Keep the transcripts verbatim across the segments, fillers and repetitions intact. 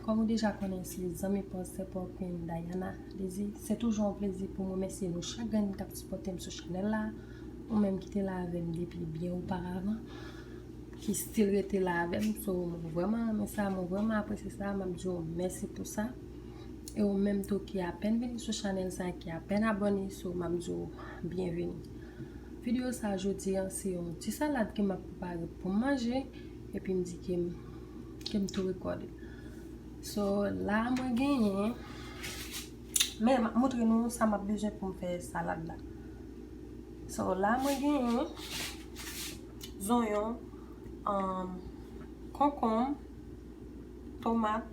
Kòm ou deja konnen, se zanmi pa w, sè pa w, Queen Diana Désir. Se toujou yon plezi pou m remèsye nou chak grenn k ap sipòte m sou chanèl la. Ou menm ki te la avè m depi byen oparavan, ki still rete la avè m. So, mwen vrèman renmen sa, mwen vrèman apresye sa, m ap di w mèsi pou sa. E ou menm tou ki apèn vini sou chanèl sa, ki apèn abòne, so, m ap di w byenveni. Videyo sa jodi a, se yon ti salad ke m ap prepare pou m manje, epi m di ke m, ke m tou rekòde. So, la mwen genyen, men m ap montre nou sa m ap bezwen pou m fè salad la. So, la mwen genyen zonyon, um, konkonm, tomat,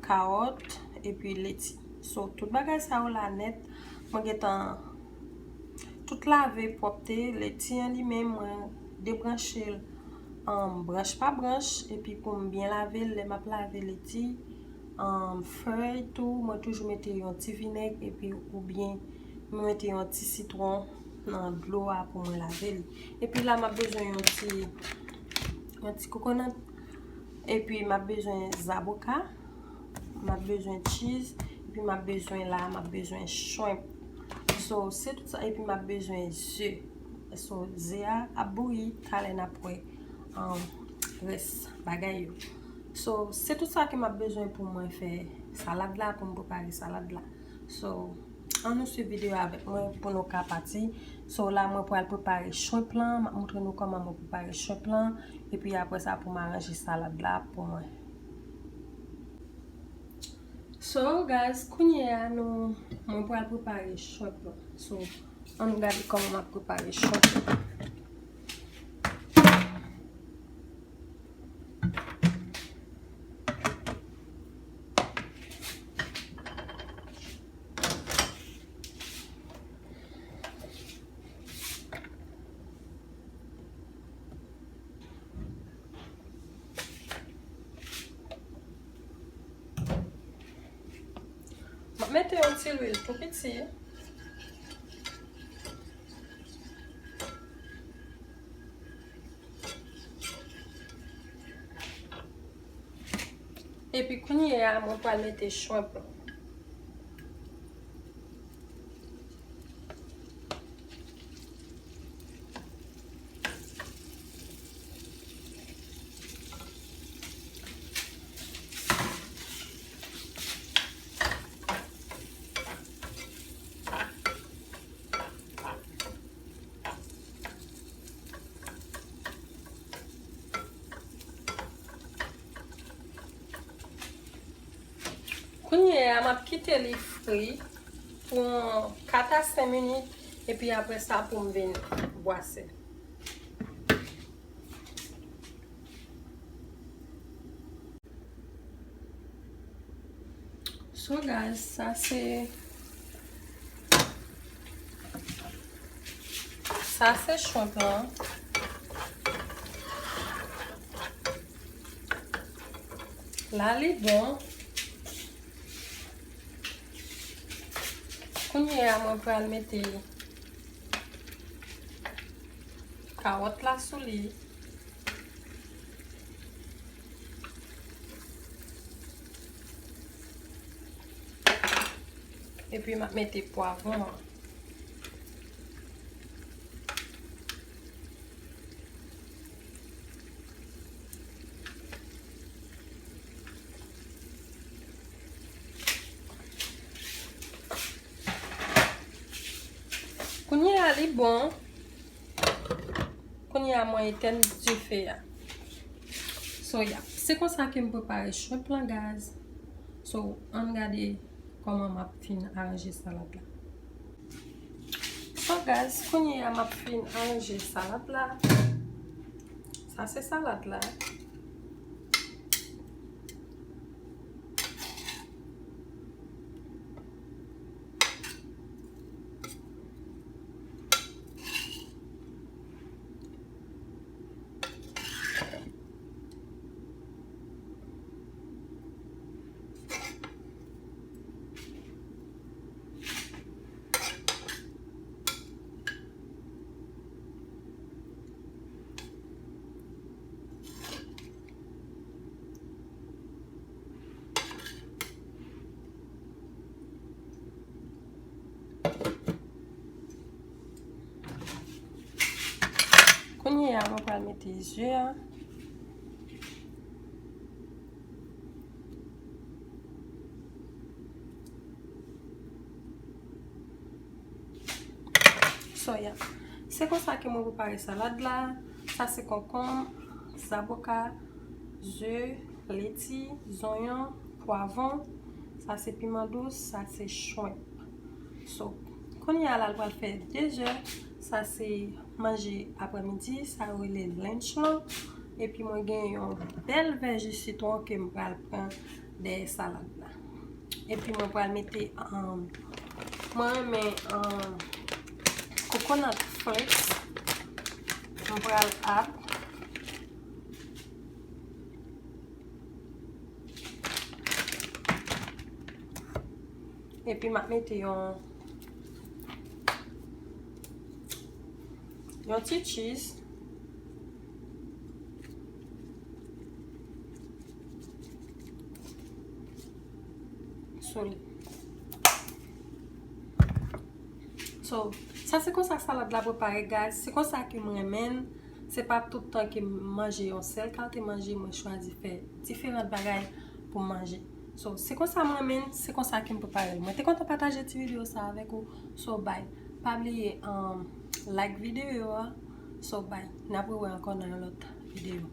kawòt, epi leti. So, tout bagay sa yo la nèt, mwen gentan tout lave pwòpte, leti an li menm, mwen debranche l, um, branch pa branch, epi pou m byen lave l, lè m ap lave leti, um, fèy tou, mwen toujou mete yon ti vinèg, epi oubyen mwen mete yon ti sitwon nan dlo a pou mwen lave li. Epi la, m ap bezwen yon ti, yon ti kokonat. Epi m ap bezwen zaboka. M ap bezwen cheese. Epi m ap bezwen la, m ap bezwen shrimp. So, se tout sa. Epi m ap bezwen ze. So, ze a ap bouyi, talè n ap wè, um, rès bagay yo. So, se tout sa ke m ap bezwen pou mwen fè salad la, pou m prepare salad la. So, ann nou swiv videyo avèk mwen pou nou ka pati. So, la mwen pral prepare shrimp lan, m ap montre nou kòman mwen prepare shrimp lan, epi apre sa pou m aranje salad la pou mwen. So, guys, kounye a nou, mwen pral prepare shrimp lan. So, ann gade kòman m ap prepare shrimp lan. M ap mete yon ti lwil tou piti. Epi kounye a, mwen pral mete shrimp lan. Kounye a, m ap kite li fri pou yon kat a senk minit, epi apre sa pou m vin bwase. So, guys, sa se, sa se shrimp lan. La li bon. Kounye a, mwen pral mete kawòt la sou li. Epi m ap mete pwavwon an. Kounye a li bon. Kounye a mwen etèn dife a. So, yeah. Se konsa ke m prepare shrimp lan, guys. So, ann gade kòman m ap fin aranje salad la. So, guys, kounye a m ap fin aranje salad la. Sa se salad la. Kounye a mwen pral mete ze a. So, yeah. Se konsa ke mwen prepare salad la. Sa se konkonm, zaboka, ze, leti, zonyon, pwavwon. Sa se piman dous, sa se shrimp. So, kounye a la, l pral fè de zè. Sa se manje aprèmidi, sa yo rele lunch lan. Epi mwen gen yon bèl vè ji sitwon ke m pral pran dèyè salad la. Epi mwen pral mete, um, mwen renmen, um, coconut flakes. Mwen pral add. Epi m ap mete yon, yon ti cheese. Sou li. So, sa se konsa salad la prepare, guys. Se konsa ke m renmen l. Se pa tout tan ke m manje yon sèl kalite manje, mwen chwazi fè diferan bagay pou m manje. So, se konsa m renmen l, se konsa ke m prepare l. Mwen te kontan pataje ti videyo sa avèk ou. So, bye. Pa bliye, um, like videyo a. So, bye. N ap rewè ankò nan yon lòt videyo.